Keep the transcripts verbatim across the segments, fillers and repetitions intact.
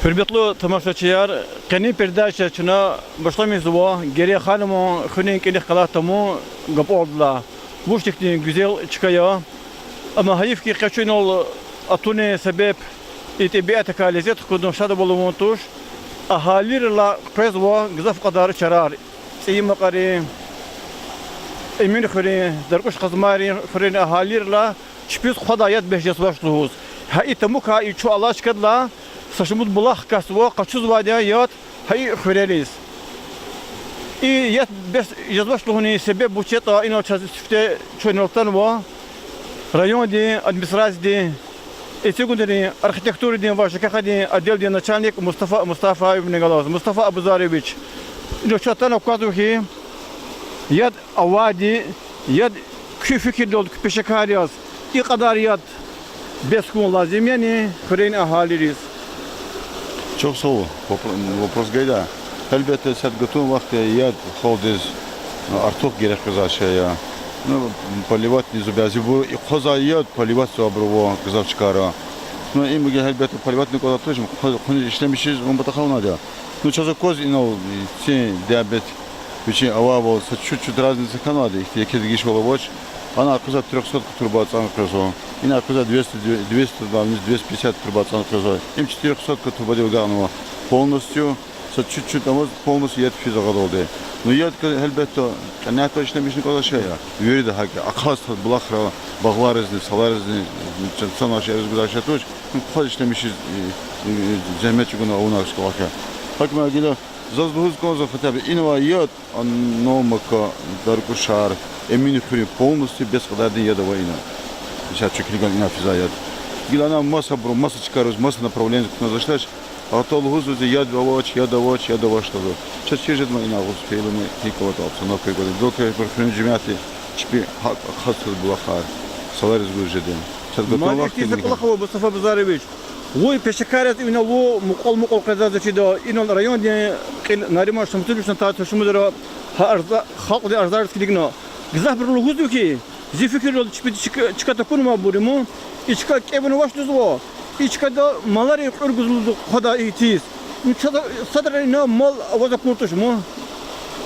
Гьуьрметлу тамашачияр, къенин передача чна башламишзава Герен хануман хуьруьн кӀаник къалай тамун гапӀалдилай. Вуч ихьтин гуьзел чка я. Амма гьайиф хьи, къе чун инал атунин себеб и тӀебиатдикай лезет хкудун, шадвал авун туш. Агьалийрилай къвезва гзаф кьадар чарар. ЦӀийи Макьарин, Эминхуьруьн, Даркьуш-Къазмайрин хуьрерин агьалийрилай чпиз хъвадай яд бес жезвач лугьуз. Гьа и тамукай и чун алай чкадилай са шумуд булах касзава, къачузвайди я яд гьа и хуьрериз. И яд бес жезвач лугьунин себеб вуч ятӀа, инал чаз сифте чун инал атанва райондин администрациядин, эцигунрин архитектурадин ва ЖКХ-дин отделдин начальник Мустафа Мустафаевни галаз. Мустафа Абузарович, инал чун атана аквазва хьи, яд авайди, яд куь фикирдалди, куь пешекар яз, и кьадар яд бес хьун лазим яни хуьруьн агьалийриз? Чухсагъул, вопрос гайидай. Гьелбетда, сад гатун вахтунда яд халкьдиз артух герек къвезвай шей я. Ну, поливатьни зубязибур и хъвазвай яд поливатьзавайбур ава гзаф чкайра. Ну, им гьелбетда поливатьна кӀанзавайди туш, хъваз-, хъваниз ишлемишиз, вун патахъай авунвайди я. Ну, чаз акваз инал цин диабет вичин авайвал, са чуть-чуть разница хьанвайди, ихьтин еке дегишвал авач. Ана акъвазай трёхсотка труба ацӀан къвезва. Ина акъвазай двести, двести, двести пятьдесят труба ацӀан къвезва. Им четырёхсотка трубадив агакьнава полностью, са чуть-чуть аваз полностью яд физ агъадалди. Ну, яд, гьелбетда, кьенятда ишлемишна кӀанзавай шей я. Вирида гьакӀ я. Ахъа са булахра, багъларизни, саларизни, санал шейэриз гузвай шей туш, ну, хъваз ишлемишиз, э, э, зегьмет чӀугуна авунвай кӀвалах я. ГьакӀ ман гила заз лугьуз кӀанзава хотя бы инавай яд Анномака, Даркьушар, Эминхуьруьн полностью бес кьадардин яд ава ина. Исятда чун килигна ина физвай яд. Гила ана масабуру, маса чкайриз, маса направлениедиз кутуна жедач. Гьатта лугьузва яд авач, яд авач, яд авач лугьузва. Чаз чир жеда ма ина агъуз фейила, гьикӀ аватӀа обстановка, гьикӀ аватӀа. Далкъе хуьруьн жемятди чпи гьакӀ хъсан булахар, салариз гуз жеди. Чаз гатун вахт ихьтин са кӀвалах ава, Мустафа Абузарович. Вун пешекар яз ина вун мукьвал-мукьвал къвезвай чида, инал райондин кьил Нариман Шамсудиновичан тайи тушмудра гьа арза, халкьдин арзариз килигна. Гзафбуру лугьузва хьи, зи фикирдалди чпи чка, чка такунвайбур я ман, и чка кӀевнавач лугьузва, и чкада маларин кьуьр гуз лугьуз хъвадай итиз. Ну, чаз садра ина мал аваз акур туш ман.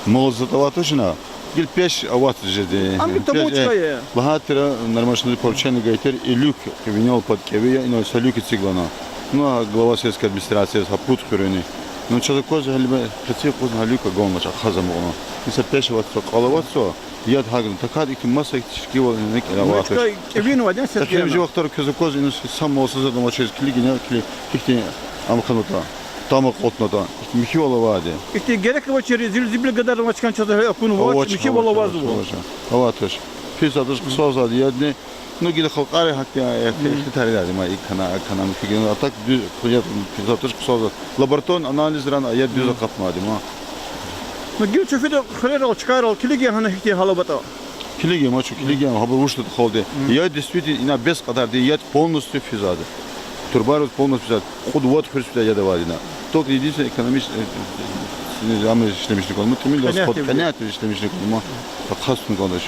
Мал затӀ авай туш ина. Гила пеш аватзава жеди. Ам гила тамун чка я. ЛагьайтӀа, Нариман Шамсудинович поручение гайитӀа, и люк винел пад кӀеви я, ина са люк эцигнава. Ну, а глава сельской администрации, гьа пуд хуьруьни. Ну, чаз аквазва гьелбетда, къеци къузна гьа люк агалнач, ахъаз амукьна. Ина са пеш аватзава, кьал аватзава, яд гьакӀна такӀад, ихьтин маса, ихьтин шикивал ина кӀеви аватзава. Чка кӀевнавайди я, эхиримжи вахтара квез аквазва, ина са мал са затӀ амач, килиг ина, килиг, ихьтин ам хьанватӀа, там акьалтнаватӀа, ихьтин михьивал авайди. Ихьтин герек авачир, зил-, зибил гадарнавай чкани чаз акунвач, михьивал авазва. Аватзава. Физвайди туш, хъсанвайди ядни, ну, гила халкьари гьахьтин ихтилатар ийида ма, икӀ хьана, акӀ хьана, михьивал, а так дуьз, я, физвайди туш, хъсанвайди. Лабораторный анализрани яд дуьз акъатнавайди ма. Ну, гила чун фида хуьрерал, чкайрал, килигин гьана гьихьтин гьал аватӀа. Килигин ма чун, килигин, гьабур вуч ятӀа халди. Яд действительно ина бес кьадардин яд полностью физвайди. Турбайриз полностью физвайди. Кьуд-вад хуьруьз фидай яд авайди ина. Только единственное экономич-, э, э, э, ам ишлемишна кӀанда, тӀимил кьенятдиз ишлемишна кӀанда, ахъа тун кӀандач.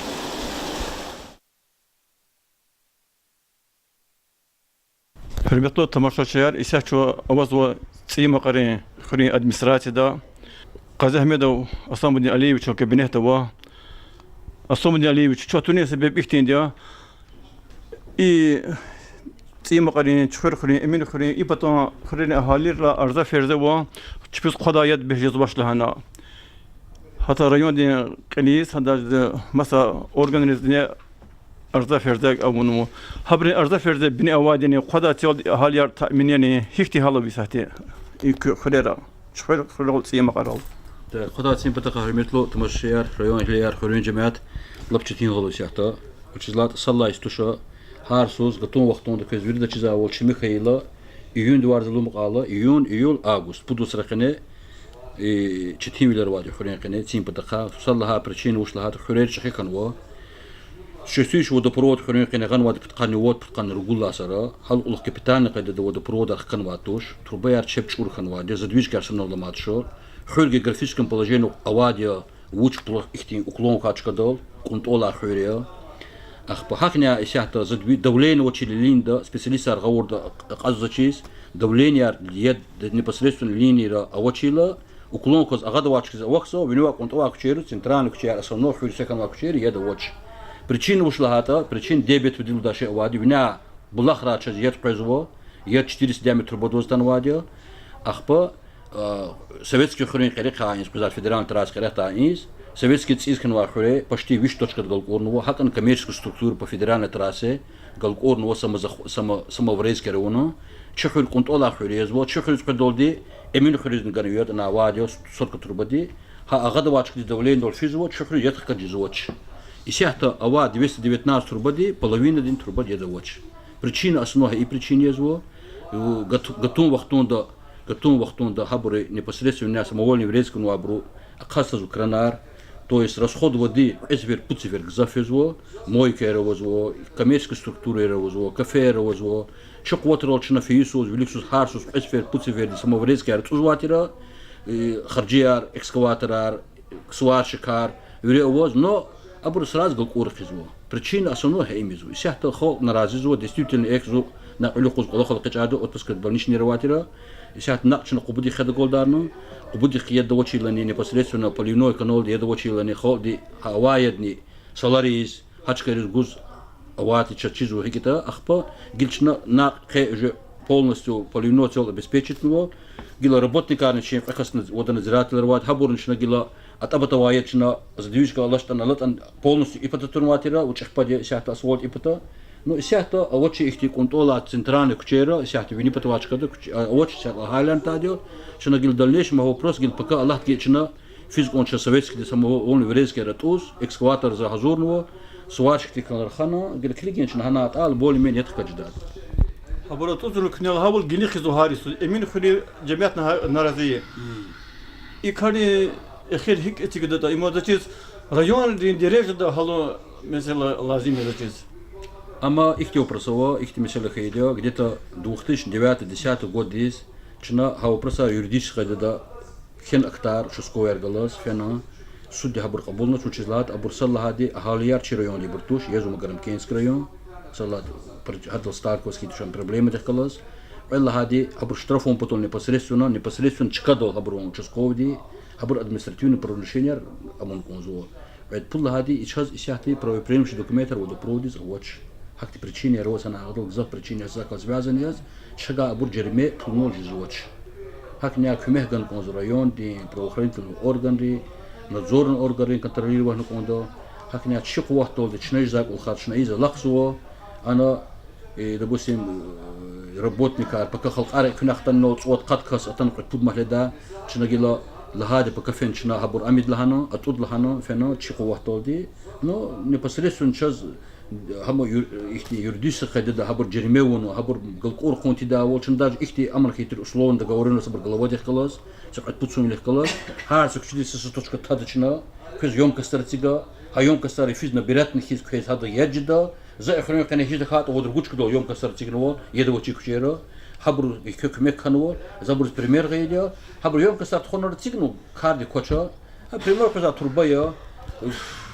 Гьуьрметлу тамашачияр, исятда чун авазва ЦӀийи Макьарин хуьруьн администрацияда, Къазиагьмедов Асланбудин Алиевичан кабинетда ава. Асланбудин Алиевич, чун атунин себеб ихьтинди я. И ЦӀийи Макьарин, Чуьхвер хуьруьн, Эмин хуьруьн, и патан хуьрерин агьалийрилай арза ферзава, чпиз хъвадай яд бес жезвач лагьана. Гьатта райондин кьилиз, гьадаз маса органризни арза ферза авунва. Гьабурун арза ферза бини авайдини, хъвадай цел агьалияр таъмин яни, гьихьтин гьал ава исятда и куь хуьрера, Чуьхвер хуьрел, ЦӀийи Макьарал? Хъвадай цин патахъай, гьуьрметлу тамашачияр, райондин агьалияр, хуьруьн жемят, лап четин гьал ава исятда. Вучиз лагьайтӀа сад лагьай йис туш, гьар йисуз гатун вахтунда квез вирида чизвайвал, чими хьайила, июнь варз лугьумукьайла, июнь, июль, август, пуд вацран къене четинвилер авайди я хуьруьн къене цин патахъай. Сад лагьай причина вуч лагьайтӀа, хуьрер чӀехи хьанва. Чуьхуьш водопровод хуьруьн къене гъанвайди пудкъанни вад, пудкъанни ругуд лагьай йисара. Гьа кьулухъ капитальный къайдада водопроводар хканвайди туш, трубаяр чеб чӀур хьанвайди я, за дивичкар санал амайди туш. Хуьр географический положение авайди я, вуч пул ихьтин уклон хьайи чкадал, кӀунтӀвалай хуьр я. Ахпа гьахьняй исятда за дви-, давление авачир линияда специалистар гъавурда акьаззачиз, Давленияр яд непосредственно линияра авачирла, уклон кваз агъада авай чкадиз авахьзава, винивай кӀунтӀ авай куьчейра, центральный куьчейра, основной хуьр сехьанвай куьчейра яд авач. Причина вуч лагьайтӀа, причина дебет вилелдай шей авайди, виняй булахрай чаз яд къвезва, яд четыреста диаметр трубадиз атанвайди я. Ахпа, а, Советский хуьруьн къерехъай иниз къвезвай федеральный трасса къерехдай иниз, Советский цӀийиз хьанвай хуьре почти виш точкада галкӀурнава, гьакӀни коммерческий структура по федеральной трассе галкӀурнава Самозах-, Само-, Самоврезкера авуна. Чи хуьр кӀунтӀ алай хуьр язва, чи хуьруьз къведалди Эминхуьруьзни гана яд, ана авайди я сотка трубади. Гьа агъада авай чкадиз давлениедал физва, чи хуьруьз яд хкаж жезвач. Исятда авай двести девятнадцать трубади половинадин трубади яд авач. Причина основная, и причина язва, э, гат-, гатун вахтунда, гатун вахтунда гьабуру непосредственно самовольно врезка авунвайбуру ахъа сазва кранар, то есть расход воды кьве сефер, пуд сефер гзаф физва, мойкаяр авазва, коммерческий структураяр авазва, кафеяр авазва, чи къуватрал чна фейи-суз, вилик-суз, гьар суз кьве сефер, пуд сеферда самоврезкаяр тӀузвайтӀа, э, харжияр, экскаваторар, сварщикар вири аваз, но абур сразу галкӀур хъийизва. Причина основной гьа им язва. Исятда халкь наразизва, действительно, эхь, зун накь уьлуьхъуз кӀвалахал экъечӀайди, отпускада больничныйра авайтӀа. Исятда накь чна Къубадихъ яд агалдарна, Къубадихъ яд авачирлани непосредственно поливной каналда яд авачирлани халкьди гьа авай ядни салариз, гьа чкайриз гуз авайтӀа чаз чизва гьикӀ ятӀа, ахпа гила чна накь къе уже полностью поливной цел обеспечитнава, гила работникарни чи кьве касни водонадзирательар авайди, гьабурни чна гила атӀа-патавай яд чна задвижка алачтӀан, алатӀан полностью ипата турнавайтӀа, учӀехпад я исятда асфальт ипата. Ну, исятда авач ихьтин кӀунтӀ алай центральный куьчейра, исятда вини патавай чкада куьч-, а, авач исятда гьалар атайди я. Чна гила дальнейший вопрос гила пака Аллагьди гайитӀа чна физ кьван чаз Советскийдин самовольный врезкаяр атӀуз, экскаваторар за гьазурнава, сварщикдикай рахана, гила килигин чна гьана атӀайла более-менее яд хкаж жедайди. Гьабур атӀуз рукнел гьабур гила хъийизва гьар йисуз. Эминхуьруьн жемятни гьа-, нарази я. И карни эхир гьикӀ эцигдатӀа, им заз чиз райондин дережада гьалун месэла лазим я заз чиз. Амма ихьтин вопрос ава, ихьтин месэла хьайиди я, где-то две тысячи девятый, десятый годдиз чна гьа вопросар юридический къайдада кхьена, актар участковыйрихъ галаз фена, судди гьабур кьабулна, чун чиз лагьайтӀа, абур сад лагьайди, агьалияр чи райондин ибур туш, Езва-Магарамкентский район, сад лагьайди, пр-, гьадал Стальковский тушан проблемадихъ галаз, кьвед лагьайди, гьабур штрафун патал непосредственно, непосредственно чкадал гьабурун участковыйди, гьабур административный правонарушенияр авун кӀанзава. Кьвед-пуд лагьайди, и чаз исятда правоприемлющий документар водопроводдиз авач. Гьахьтин причинаяр аваз, гьана агъадал гзаф причина яз, закон связан яз, чагай абур жериме пулунал жезвач. ГьакӀни куьмек гана кӀанзава райондин правоохранительный органри, надзорный органри контролировать авуна кӀанда. ГьакӀни чи къуватдалди чна жезвай кӀвалахар чна ийиз алахъзава. Ана, э, допустим, э, работникар, пака халкьари куьнахъ атанва, цӀувад-къад кас атана кьвед-пуд магьледа, чна гила лагьайди пака фена чна гьабур амид лагьана, атӀуд лагьана, фена чи къуватдалди. Ну, непосредственно чаз гьам ю-, ихьтин юридический къайдада гьабур жериме авунва, гьабур галкӀур хъувун тийидайвал, чна даже ихьтин аман хьайи тир условный договорённость авур главадихъ галаз, са кьвед-пуд сумвилихъ галаз, гьар са куьчедиз са-са точка тада чна, квез ёмкостар эцига, гьа ёмкостар йифиз набиратна хьиз квез гьада яд жеда, за хуьруьн къене гьич тахьайтӀа вад-ругуд чкадал ёмкостар эцигнава, яд авачир куьчейра, гьабуруз куь-, куьмек хьанва, за абуруз пример гъайиди я, гьабур ёмкостар тухванар эцигнава, кардик квач. Гьа, пример, къвезвай труба я,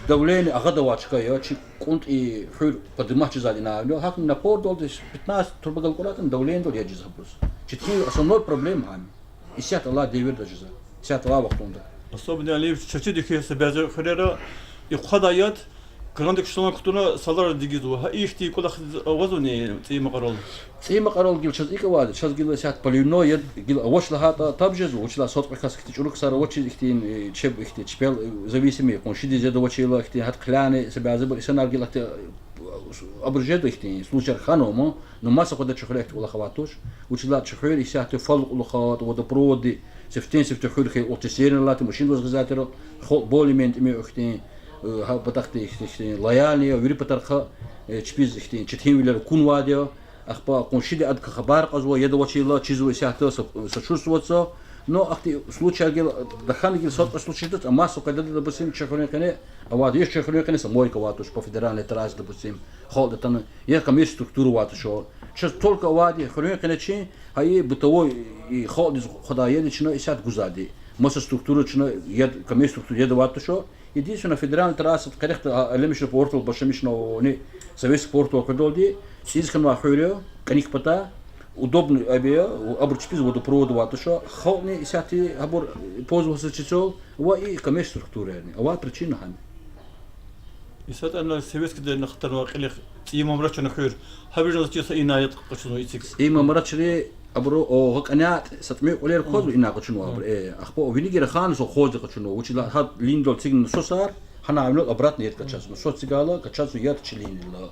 давление агъада авай чка я, чи кӀунтӀ и хуьр подымать жезвайди ина авнел, гьахьтин напордалди пятнадцать труба галкӀурайтӀани давлениедал яд жезва абуруз. Четин основной проблема гьам я. Исятда алай девирда жезва. Исятда алай вахтунда. Особенно, яни, Чачидихъ са бязи хуьрера и хъвадай яд крандик шланг кутуна саларал дигизва. Гьа ихьтин кӀвалах авазвани ЦӀийи Макьарал? ЦӀийи Макьарал гила чаз икӀ авайди, чаз гила исятда поливной яд гила авач лагьайтӀа, таб жезва, вучиз лагьайтӀа сад-кьве кас ихьтин чӀуру ксар авачиз, ихьтин чеб, ихьтин чпел зависимый, къуншидиз яд авачирла, ихьтин гьат хъилайни са бязибур инсанар гила ахьтин абур жеда, ихьтин случаяр хьанва ман, но маса къведа чи хуьре ихьтин кӀвалах авай туш, вучиз лагьайтӀа чи хуьр исятда фал кьулухъ авайди, водопроводди сифтени-сифте хуьр хьайи, отесерин алайди, машиндал гъизвайтӀа, халкь более-менее тӀимил ихьтин, э, гьа патахъди ихьтин, ихьтин лояльный я, вири патарихъай, э, чпиз ихьтин четинвилер акунвайди я, ахпа къуншиди адакай хабар кьазва, яд авачирла, чизва исятда, со-, сочувствовать за. Но ахьтин случаяр гила тахьана гила сад-кьве случай жедач, амма маса къведада, допустим, чи хуьруьн къене авайди, иш чи хуьруьн къене са мойка авайди туш по федеральной трассе, допустим, халкьди атана, я коммерческий структура авайди туш. Чаз только авайди хуьруьн къене чи, гьа и бытовой, и халкьдиз хъвадай яд чна исятда гузвайди. Маса структура чна яд, коммерческий структура яд авайди туш. Единственное, федеральный трасса къерехда, а, Алемишев портал башламишнавани, Советский портал къведалди, цӀийиз хьанвай хуьр я, кӀаник патай, Удобный абур я, абур чпиз водопровод авай туш, халкьни исятда гьабур пользоваться жезва, ва и коммерческий структураярни. Авай причина гьам я. Исятда ана советский дерна хтанвай кьилихъ цӀийи мамрачна хуьр, гьабурни заз чиз са инай къачунва эциг. ЦӀийи мамрачри абуру о гъакӀанатӀ са тӀимил кьуьлер квазва, инай къачунва абур. Э, ахпа винигра хана совхозди къачунва, вучиз лагьайтӀа гьа линиядал эцигна насосар, гьана авунал обратно яд качазва. Насос эцигайла качазва яд чи линияда.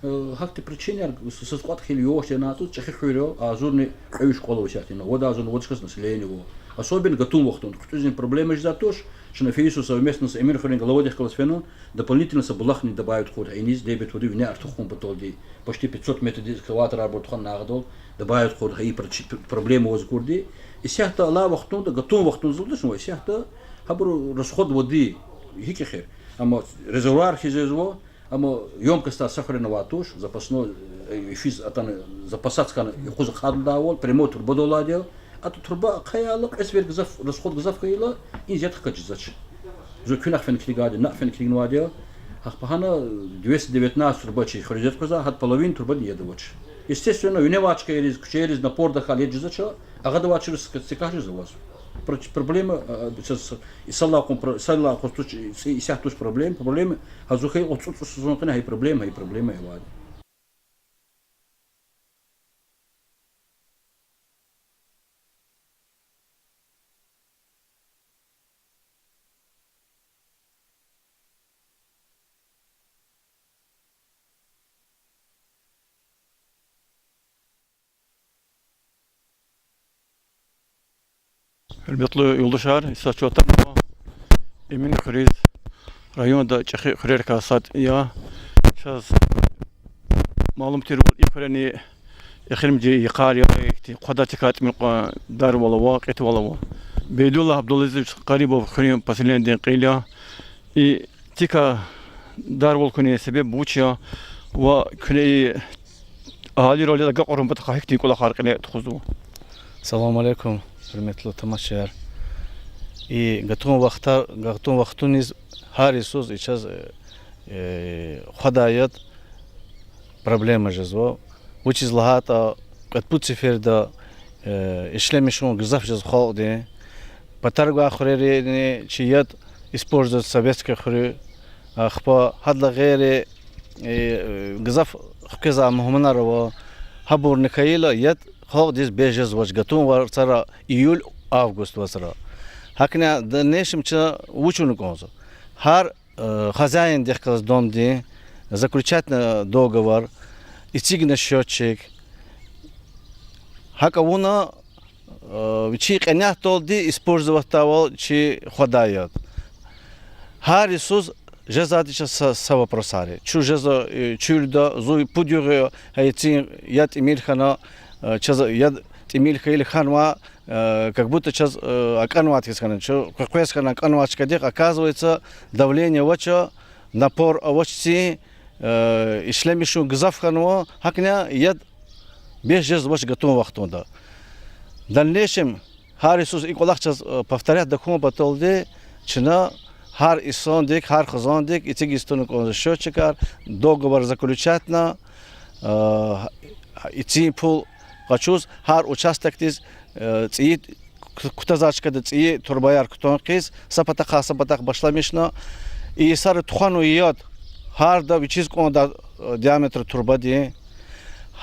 Э, гьахьтин причинаяр, с-, саз кӀватӀ хьайила юваш янатӀуз, чӀехи хуьр я, агъзурни кьве-виш кӀвал ава исятда ина, вад агъзурни вад чкадиз население ава. Особенно гатун вахтунда куьтӀуьзни проблема жезвайди туш, чна фейи йисуз совместно са Эминхуьруьн головадихъ галаз фена, дополнительно са булахни добавить хъувурди гьа иниз, дебет вуди вине артух хьун паталди, почти пятьсот метрдиз экскаваторарбур тухвана агъадал, добавить хъувурди гьа и пр-, проблема аваз акурди. Исятда алай вахтунда, гатун вахтунда залдашнава исятда, гьабуру расход вади, гьикӀ эхир. Амма резервуар хьиз жезва, амма ёмкостар са хуьрени авай туш, запасной, э, йифиз атана, запасать хьана юкъуз ахъайдайвал, прямой трубадал алайди я. АтӀа труба ахъайайла, кьве сефер гзаф, расход гзаф хьайила, иниз яд хкаж жезвач. Зун куьнахъ фена килигайди, накь фена килигнавайди я. Гьахьпа гьана двести девятнадцать труба чи хуьруьз яд къвезва, гьада половина трубадин яд авач. Естественно, вине авай чкайриз, куьчейриз напор тахьайла яд жезвач, агъада авачиз стекаш жезвач. Про-, проблема, а, а, с-, с-, и салай кьван про-, салай кьван туш, и, исятда туш проблема, проблема, гьазухьай кьван цӀуд-цӀуд сезон къене гьа и проблема, гьа и проблема авайди. Гьуьрметлу юлдашар, и са чӀаватӀа Эминхуьруьз, районда чӀехи хуьрерикай сад я. Чаз малум тирвал, и хуьрени эхиримжи йикъар я, ихьтин хъвадай тикай тӀимил кьван дарвал ава, кьетӀвал ава. Бейдуллагь Абдулазизович Къарибов хуьруьн поселениедин кьил я. И тикай дарвал хьунин себеб вуч я ва куьне и агьалийрал яд агакьарун патахъай гьихьтин кӀвалахар кьиле тухузва? Салам алейкум, гьуьрметлу тамашачияр. И гатун вахтар, гатун вахтуниз гьар йисуз и чаз, э, хъвадай яд проблема жезва. Вучиз лагьайтӀа кьвед-пуд сеферда, э, ишлемишун гзаф жез халкьдин. Патаргвай хуьрерини чи яд использовать советский хуьруь, ахпа гьадалай гъейри, э, гзаф хквезвай мугьманар ава, гьабурни хьайила яд халкьдиз бес жезвач гатун варцара, июль-август вацра. ГьакӀни дальнейшем чна вуч авуна кӀанзава? Гьар, э, хозяиндихъ галаз домдин заключать на договор, эцигна счётчик. ГьакӀ авуна, э, вичин кьенятдалди использовать ийидайвал чи хъвадай яд. Гьар йисуз жезвайди чаз са, са вопросар я. Чун жезва, э, чуьлда, зун пуд югъ я, гьа эцигна яд тӀимил хьана, э, чаз яд тӀимил хьайила хьанва, э, как будто чаз, э, акӀанвайди хьиз хьана, чун къекъвез хьана акӀанвай чкадихъ, оказывается, давление авач, напор авач цин, э, ишлемишун гзаф хьанва, гьакӀни яд бес жезвач гатун вахтунда. Дальнейшем гьар йисуз и кӀвалах чаз, э, повторять тахьун паталди, чна гьар инсандик, гьар хизандик эцигиз туна кӀанзава счётчикар, договор заключать ийина, э, эцигна пул къачуз, гьар участокдиз, э, цӀийи, ку-, кутазвай чкада цӀийи турбаяр кутун хьиз, са патахъай са патахъ башламишна. И йисара тухванва яд, гьарда вичиз кӀандай, э, диаметр турбадин,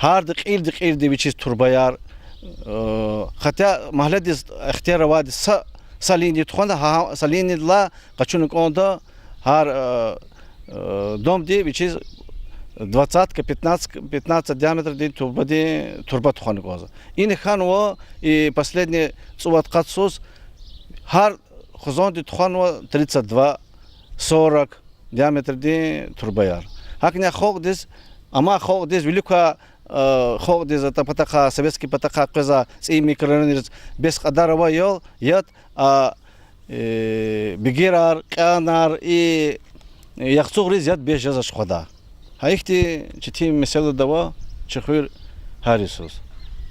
гьарда кьилди-кьилди вичиз турбаяр. Э, хотя магьледиз ихтияр авайди са, са линия тухвана, гьа, са линиядилай къачуна кӀанда гьар, э, э, домди вичиз двадцатка, пятнадцать, пятнадцать диаметрдин турбадин, турба тухвана кӀанзава. Ина хьанва и последний цӀувад къад йисуз, гьар хизанди тухванва тридцать два, сорок диаметрдин турбаяр. ГьакӀни халкьдиз, амай халкьдиз, вилик квай, э, халкьдиз, атӀа патахъай, советский патахъай къвезвай цӀийи микрорайонриз бес кьадар авай яд, яд, а, э, бегирар, кьянар, и, э, яхцӀурриз яд бес жезвач хъвадай. Гьа ихьтин четин месэладай ава чи хуьр гьар йисуз.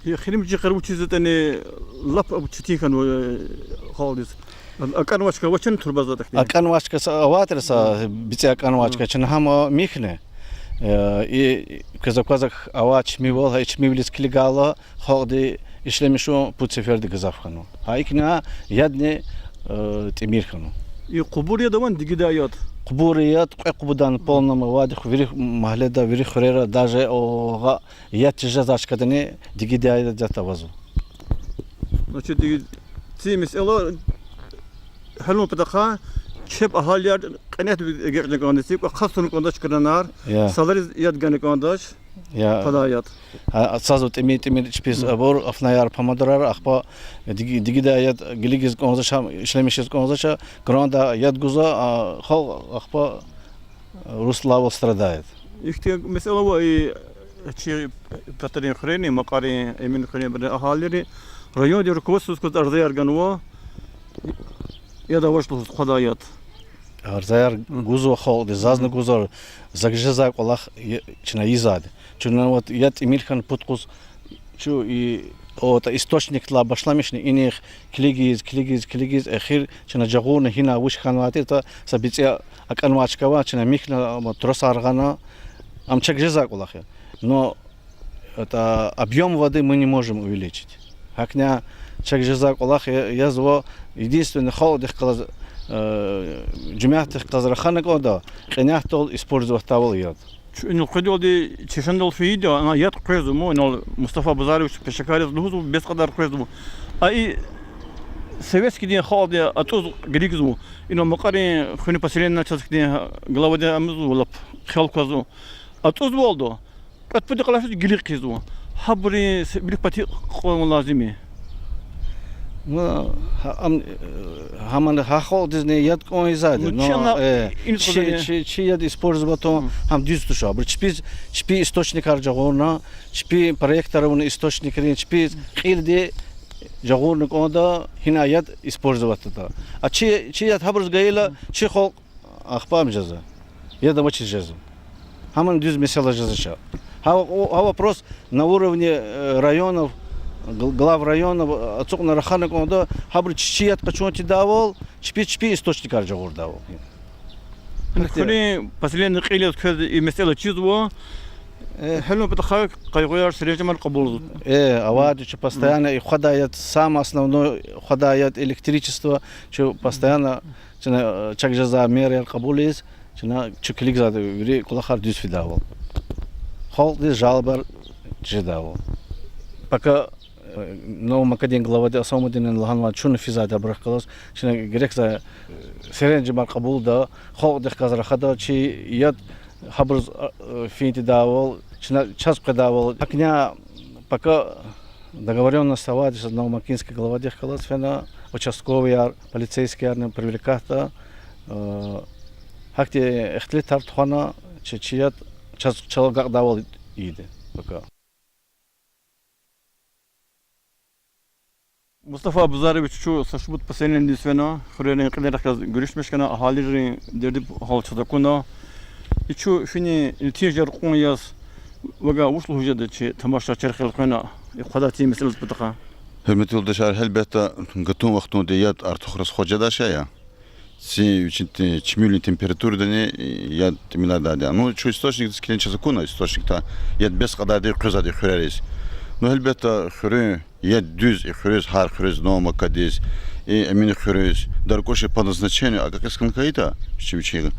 Эхиримжи йикъар вучиз ятӀани лап абур четин хьанва, э, халкьдиз? А-, акӀанвай чка авачни турба затӀ хьтин? АкӀанвай чка са авай тир са, бицӀи акӀанвай чка, чна гьам михьна. Э, и квез аквазва, авай чимивал, гьа и чимивилиз килигайла, халкьди ишлемишун пуд сеферда гзаф хьанва. Гьа икӀ яна ядни, э, тӀимил хьанва. И къубур яд авани дигидай яд? Къубур яд, кьве къубурдани полном авайди, вири магьледа, вири хуьрера, даже огъа яд чир жезвай чкадани дигидай яд ятӀа авазва. Значит, и ци месэла гьелун патахъай чеб агьалияр кьенехъ эгечӀна кӀанда, ци кӀвахъ хъсан кӀандач кранар, я, салариз яд гана кӀандач, я, къвадай яд. А, цазва тӀимил-тӀимил чпиз абур, афнаяр, помидорар, ахпа диги-, дигидай яд гилигиз кӀанзавач, ишлемишиз кӀанзавач, кранда яд гузва, а халкь ахпа русла вал страдает. Ихьтин месэла ава и чи патарин хуьрерин, Макьарин, Эминхуьрерин агьалийри райондин руководстводиз кваз арзаяр ганва, яд авач лугьуз, къвадай яд. Арзаяр гузва халкьди, зазни гузва, за жезвай кӀвалах чна ийизвайди. Чна вот яд тӀимил хьана пуд къуз чу и, отӀа источникдилай башламишна, инихъ килигиз, килигиз, килигиз, эхир чна жагъурна гьина вуч хьанвай тир, са бицӀи акӀанвай чка ава, чна михьна, ам тросар гъана, ам чак жезвай кӀвалах я. Но это объём воды мы не можем увеличить. ГьакӀни чак жезвай кӀвалах я-, язва, единственное, халкьдихъ галаз, э, жемятдихъ галаз рахана кӀанда, кьенехъдал использовать ийидайвал яд. Чун инал къведалди, чешендал фейида, ана яд къвезва, ма, инал Мустафа Базарович пешекар яз лугьузва, бес кьадар къвезва. А и советскийдин халкьди атӀуз гилигзава. Инал Макьарин хуьруьн поселенидин чаз хьтин главади амазва, лап хел квазва. АтӀузвалда кьвед-пуд йикъалай физ гилиг хъийизва. Гьабуру вилик патахъай кьван лазим я. Ну, гьа-, ам, э, гьамани гьа халкьдизни яд кьван ийизвайди. Ну, ну, чи ана, э, ин чи, кьван чи, чи яд использовать авун, гьам дуьз туш. Абуру чпиз, чпи источникар жагъурна, чпи проектар авуна источникрин, чпи кьилди жагъурна кӀанда, гьина яд использовать ийида. А чи, чи яд гьабуруз гайила, чи халкь ахпа ам жезва. Яд авачиз жезва. Гьамани дуьз месэла жезвач. Гьа, гьа вопрос на уровне, э, районов, гл-, глав районов, э, ацукьна рахана кӀанда, гьабуру чи, чи яд къачун тийидайвал, чпи, чпи источникар жагъурдайвал. Хуьруьн поселенидин кьил яз квез и месэла чизва. Э, гьелун патахъай къайгъуяр, серенжемар кьабулзава. Э, авайди чу постоянно и хъвадай яд, самое основное, хъвадай яд, электричество, чу постоянно чна, э, чак жезвай мераяр кьабул ийиз, чна чу килигзавайди вири кӀвалахар дуьз фидайвал. Халкьдиз жалобаяр жедайвал. Пока, э, Новомакадин главади Асамудинни лагьанвай чун физвайди абурухъ галаз, чна герек за, э, серенжемар кьабулда, халкьдихъ галаз рахада, чи яд гьабуруз, э, фин тийидайвал, чна чаз къведайвал. ГьакӀни пока договорённость авайди Новомакинский главадихъ галаз фена участковыйяр, полицейскийярни привлекатьда, э, гьахьтин ихтилатар тухвана, чи, чи яд чаз, чал агакьдайвал ийида пока. Мустафа Абузарович, чун са шумуд поселенидиз фена, хуьрерин кьилерихъ галаз гуьруьшмиш хьана, агьалийрин дерди-гьал чаз акуна. И чун финин нетижаяр кьун яз вавай вуч лугьуз жеда чи тамашачийрихъ элкъвена и хъвадай ци месэлайрин патахъай? Гьуьрметлу юлдашар, гьелбетда, гатун вахтунда яд артухараз хваз жедач я. Ци вичин те-, чимивилин температурадани яд тӀимилардай я. Ну, чун источникдиз килигна чаз акуна, источникда яд бес кьадайди къвезвайди хуьрериз. Ну, гьелбетда, хуьруьн яд дуьз и хуьруьз, гьар хуьруьз, Новомакадиз, и Эминхуьруьз, Даркуша по назначению агакьиз хьана хьайитӀа, вичи-вичи.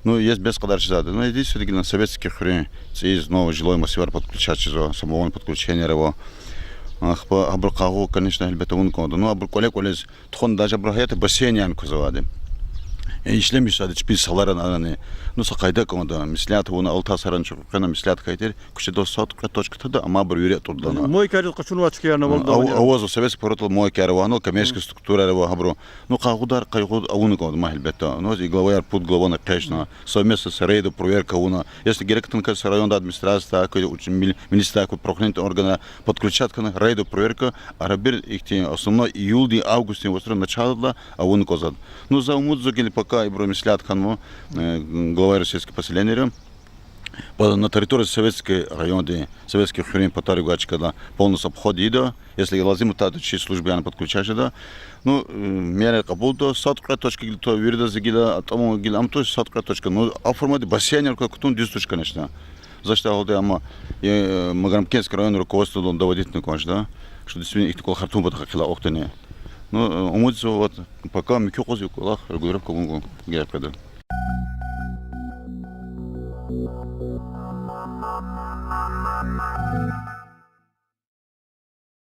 Ну, яд бес кьадар чизвайди. Ну, единственное, гила советский хуьруьн цӀийиз новый жилой массивар подключать жезва, самогон подключениеяр ава. Ахпа абурун къайгъу, конечно, гьелбетда, авун кӀанда. Ну, абур кӀвале-кӀвализ тухун, даже абуру гьаята бассейнни кваз авайди. Э, ишлемишзавайди чпин саларани, анани. Ну, са къайда кӀанда, меслят авуна, алтай саран чу хъвена меслят хьайитӀа, куьчедал сад-кьве точка тада, амма абур вири атӀуд лагьана. Мойкаяр къачунвай чкаяр авалда. Ав-, авазва, советский поворотдал мойкаяр ава, ну, коммерческий структураяр ава, гьабуру. Ну, къайгъудар, къайгъу авун кӀанда ман, гьелбетда. Ну, и главаяр, пуд главани экъечӀна. Совместно с рейдово проверка авуна. Если герек тункай са райондин администрациядай, куь уч-, мили-, милициядай, куь правоохранительный органар подключать хьана, рейдово проверка, арабир ихьтин основной июлдин, августдин вацра началдилай авун кӀанзавайди. Ну, за умудзава гила, пока ибуру меслят хьанва, э, главаяр сельских поселенийри. По, на территории Советский райондин, Советский хуьруьн патарив гвай чкадал полностью обход ийида. Если лазим хьайитӀа, чи службаяр подключать жеда. Ну, э, мераяр кьабулда, сад-кьве точка гила, то виридаз гила, а там гила, ам туш сад-кьве точка. Ну, оформить бассейнар кутун дуьз туш, конечно. За считаю, гьалда амма, э, Магарамкентский район руководстводал доводитьна кӀанзава, что действительно ихьтин кӀвалахар тун патахъай хълагьай вахтунда. Ну, э, умудзава, вот, пока муькуь къуз и кӀвалах регулировка авун гун ГРП-да.